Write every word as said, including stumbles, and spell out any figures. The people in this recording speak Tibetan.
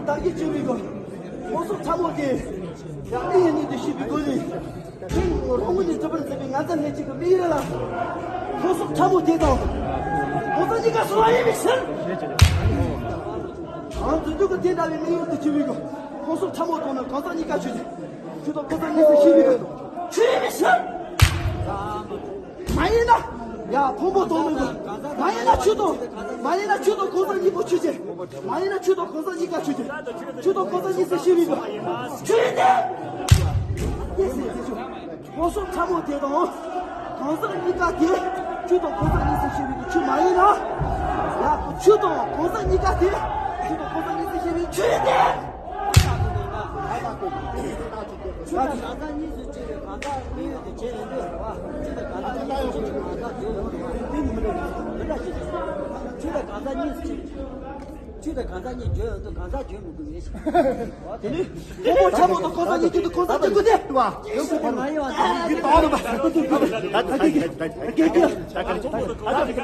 བདག་གིས་བྱས་པའི་སྒོ། ཁོང་ཚོ་ཕྲ་མོ་དེ། ཡང་མི་ཡིན་ནི་དེ་ཤེས་པའི་སྒོ་ནས། ཁྱེད་རང་ངོས་ནས་གྲུབ་པར་མཛད་པའི་ང་ཚོ་ལྷན་ཅིག་གི་མི་ཡིན་ལ། ཁོང་ཚོ་ཕྲ་མོ་དེ་དང་། ཁོང་ཚོ་གཉིས་ཀ་སུ་ལ་ཡིན་མི་ཤེས། ང་ཚོ་འདུག་གི་དེ་འདྲ་བའི་མི་ཡོད་དུ་བྱས་པའི་སྒོ། ཁོང་ཚོ་ཕྲ་མོ་དང་ནི་གང་ཟག་གཉིས་ཀ་ཆོས་ཅན། ཁྱོད་དང་གང་ཟག་གཉིས་སུ་ཤེས་པའི་སྒོ། ཆོས་ཡིན་མི་ཤེས། མ་ཡིན་ན། ཡ་ཕུང་པོ་དང་ནི་གོ། མ་ཡིན་ན་ཆོས་དང་། མ་ཡིན་ན་ཆོས་དང་གང་ཟག་གཉིས་པོ་ཆོས་ཅན། མ་ཡིན་ན་ཆོས་དང་གང་ཟག་གཉིས་ཀ་ཆོས་ཅན། ཆོས་དང་གང་ཟག་གཉིས་སུ་ཤེས་པའི་སྒོ། ཆོས་ཡིན་ཏེ། ཡེ་སྲིད་དེ་ཆོས། ཕུང་སོགས་ཕྲ་མོ་དེ་དང་། གང་ཟག་གཉིས་ཀ་དེ། ཆོས་དང་གང་ཟག་གཉིས་སུ་ཤེས་པའི་ཆོས་མ་ཡིན་ན། ཡ་ཆོས་དང་གང་ཟག་གཉིས་ཀ་དེ། ཆོས་དང་གང་ཟག་གཉིས་སུ་ཤེས་པའི་ཆོས་ཡིན་ཏེ། ཆོས་དང་གང་ཟག་གཉིས་སུ་ཕྱེ་བའི་གང་ཟག་དམིགས་ཡུལ་དུ་བྱས་ཡོང་དུས་རེད་བ། ཆོས་དང་གང་ཟག་གཉིས་སུ་ཕྱེ་བའི་གང་ཟག་བརྗོད་ཡོང་དུས་གང་ཟག་བརྗོད་ཡོང་དུས། ཆོས་དང་གང་ཟག་གཉིས་བརྗོད་ཡོང་དུས་གང་ཟག་བརྗོད་མི་དགོས་ངེས་ཤིག་དེ་ནི། ཕུང་པོ་ཕྲ་མོ་དང་གང་ཟག་གཉིས་བརྗོད་དུས་གང་ཟག་བརྗོད་དགོས་ཏེ། ཡོད་དགོས་ཏེ་མ་ཡིན་པ། ཡིན་ཏག་ཏག་མ།